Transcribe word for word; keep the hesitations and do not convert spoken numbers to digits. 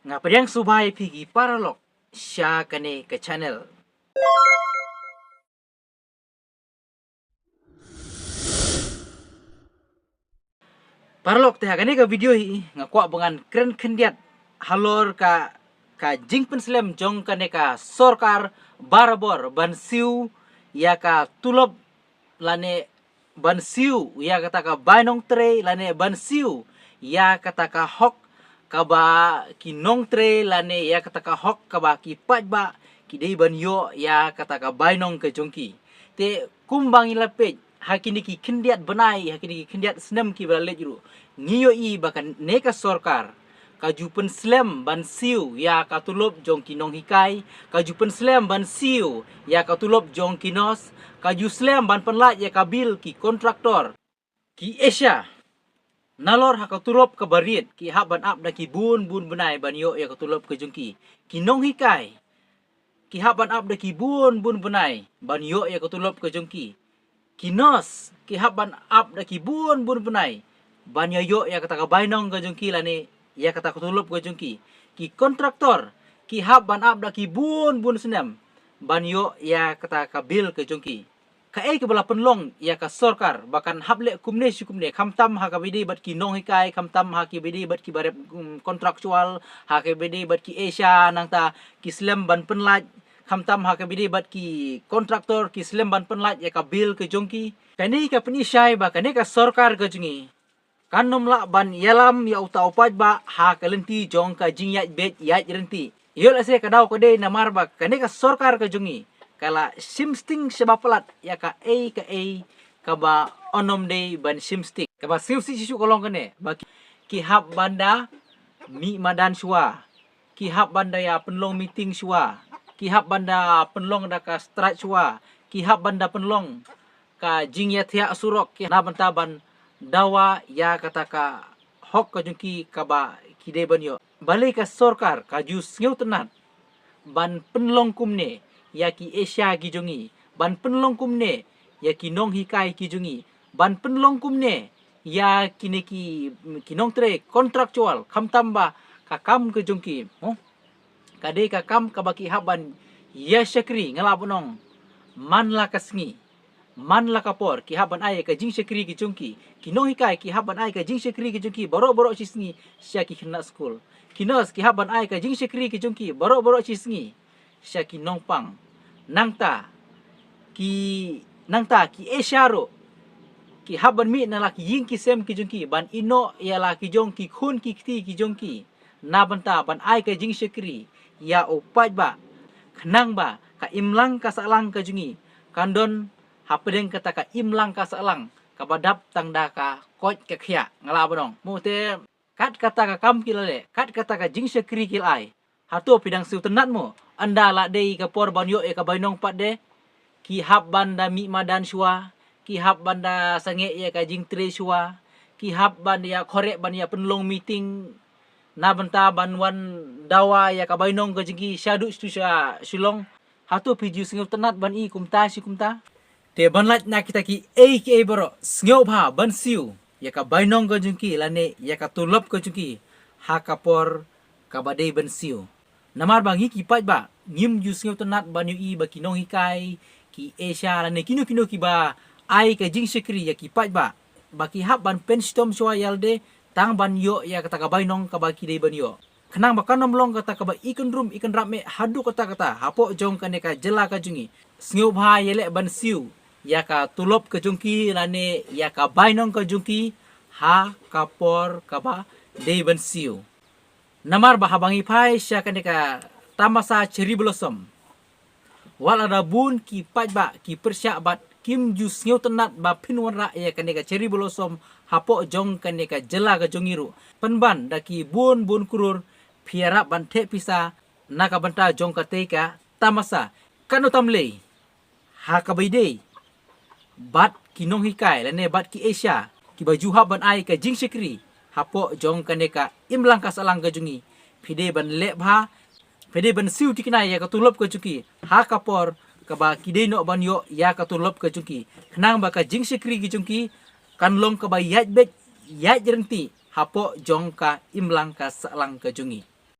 Nga pdiang sngewbha ïa phi ki paralok sha kane ka channel. Paralok, te ha kane ka video hi nga kwah ba ngan kren khyndiat halor ka, ka jingpynslem jong kane ka sorkar barabor ban siew ïa ka tulop lane ban siew ïa kata ka bai nongtrei lane ban siew ïa kata ka hok kaba ki nongtrei lane ïa kata ka hok kaba ki paidbah ki dei ban ïoh ïa kata ka bai nong ka jong ki. Te kumba ngi la peit ha kine ki khyndiat bnai, ha kine ki khyndiat snem kiba la leit ruh, ngi ïohi ba kane ka sorkar ka ju pynslem ban siew ïa ka tulop jong ki nonghikai, ka ju pynslem ban siew ïa ka tulop jong ki nurse, ka ju slem ban pynlait ïa ka bill ki kontraktor. Ki ASHA, nalor ha ka tulop kaba rit, ki hap ban ap da ki bun bun bnai ban ïoh ïa ka tulop ka jong ki. Ki nonghikai, ki hap ban ap da ki bun bun bnai ban ïoh ïa ka tulop ka jong ki. Ki nurse, ki hap ban ap da ki bun bun bnai ban ïa ïoh ïa kata ka bai nong ka jong ki lane ïa kata ka tulop ka jong ki. Ki kontraktor, ki hap ban ap da ki bun bun snem ban ïoh ïa kata ka bill ka jong ki. Kaei kaba la pynlong ïa ka sorkar ba kan hap leh kumne shi kumne, khamtam ha kaba ïadei bad ki nonghikai, khamtam ha kaba ïadei bad kiba rep, mm, kontraktual, ha kaba ïadei bad ki ASHA, nangta ki slem ban pynlait, khamtam ha kaba ïadei bad ki kontraktor, ki slem ban pynlait ïa ka bill ka jong ki. Kane ka pyni shai ba kane ka sorkar ka jong ngi kan ym lah ban ïalam ïa uta u paidbah ha ka lynti jong ka jingïaid beit ïaid rynti. Ïoh lehse ka daw ka dei namar ba kane ka sorkar ka jong ngi ka la shim sting shaba palat ïa kaei kaei kaba yn ym dei ban shim sting. Kaba sngewsih shisha ka long kane ba ki, ki hap ban da mih madan shuwa, ki hap ban da ïa pynlong meeting shuwa, ki hap ban da pynlong da ka strike shuwa, ki hap ban da pynlong ka jingïathiah surok, ki na bynta ban dawa ïa kata ka hok ka jong ki kaba ki dei ban ïoh. Balei ka sorkar ka ju sngewtynnat ban pynlong kumne ïa ki ASHA ki jong ngi, ban pynlong kumne ïa ki nonghikai ki jong ngi, ban pynlong kumne ïa kine ki, ki nongtrei kontraktual, khamtam ba ka kam ka jong ki, oh, ka dei ka kam kaba ki hap ban ïa shakri, nga lah ban ong, man la ka sngi, man la ka por, ki hap ban ai ka jingshakri ki jong ki. Ki nonghikai ki hap ban ai ka jingshakri ki jong ki baroh baroh shi sngi sha ki khynnah skul. Ki nurse ki hap ban ai ka jingshakri ki jong ki baroh baroh shi sngi sha ki nongpang. Nangta ki, nangta ki ASHA ruh ki hap ban mih na la ki ïing ki sem ki jong ki ban ïehnoh ïa la ki jong ki khun ki kti ki jong ki na bynta ban ai ka jingshakri ïa u paidbah, khnang ba ka imlang ka sahlang ka jong ngi kan don hapdeng kata ka imlang ka sahlang kaba dap tang da ka koit ka khiah, nga lah ban ong. Mo te kat kata ka kam ki la leh, kat kata ka jingshakri ki la ai, hato phi dang sngewtynnat mo? Ynda la dei ka por ban ïoh ïa ka bainong pat de, ki hap ban da mih madan shuwa, ki hap ban da sangeh ïa ka jingtrei shuwa, ki hap ban da ïa khorek ban ïa pynlong meeting na bynta ban wan dawa ïa ka bainong ka jong ki shaduh sha Shillong. Hato phi ju sngewtynnat ban i kumta shi kumta? Te ban lait na kita kiei kiei baroh, sngewbha ban siew ïa ka bainong ka jong ki lane ïa ka tulop ka jong ki ha ka por kaba dei ban siew. Namar ba ngi ki paidbah ngim ju sngewtynnat ban ïohi ba ki nonghikai, ki ASHA lane kino kino kiba ai ka jingshakri ïa ki paidbah, ba ki hap ban pynshitom shuwa ïa lade tang ban ïoh ïa kata ka bainong kaba ki dei ban ïoh. Khnang ba kan ym long kata kaba i kynrum i kynrap meh haduh katta katta hapoh jong kane ka jylla ka jong ngi, sngewbha ïaleh ban siew ïa ka tulop ka jong ki lane ïa ka bainong ka jong ki ha ka por kaba dei ban siew. Namar ba haba ngi phai sha kane ka tamasa cherry blossom, wat la da bun ki paidbah ki pyrshah bad kim ju sngewtynnat ba phin wanrah ïa kane ka cherry blossom hapoh jong kane ka jylla ka jong ngi ruh, pynban da ki bun bun klur phi ïarap ban theh pisa na ka bynta jong katei ka tamasa. Katno tam lei ha kaba ïadei bad ki nonghikai lane bad ki ASHA kiba ju hap ban ai ka jingshakri hapoh jong kane ka imlang ka sahlang ka jong ngi, phi dei ban leh bha, phi dei ban siew thikna ïa ka tulop ka jong ki ha ka por kaba ki dei noh ban ïoh ïa ka tulop ka jong ki, khnang ba ka jingshakri ka jong ki kan long kaba ïaid beit ïaid rynti hapoh jong ka imlang ka sahlang ka jong ngi.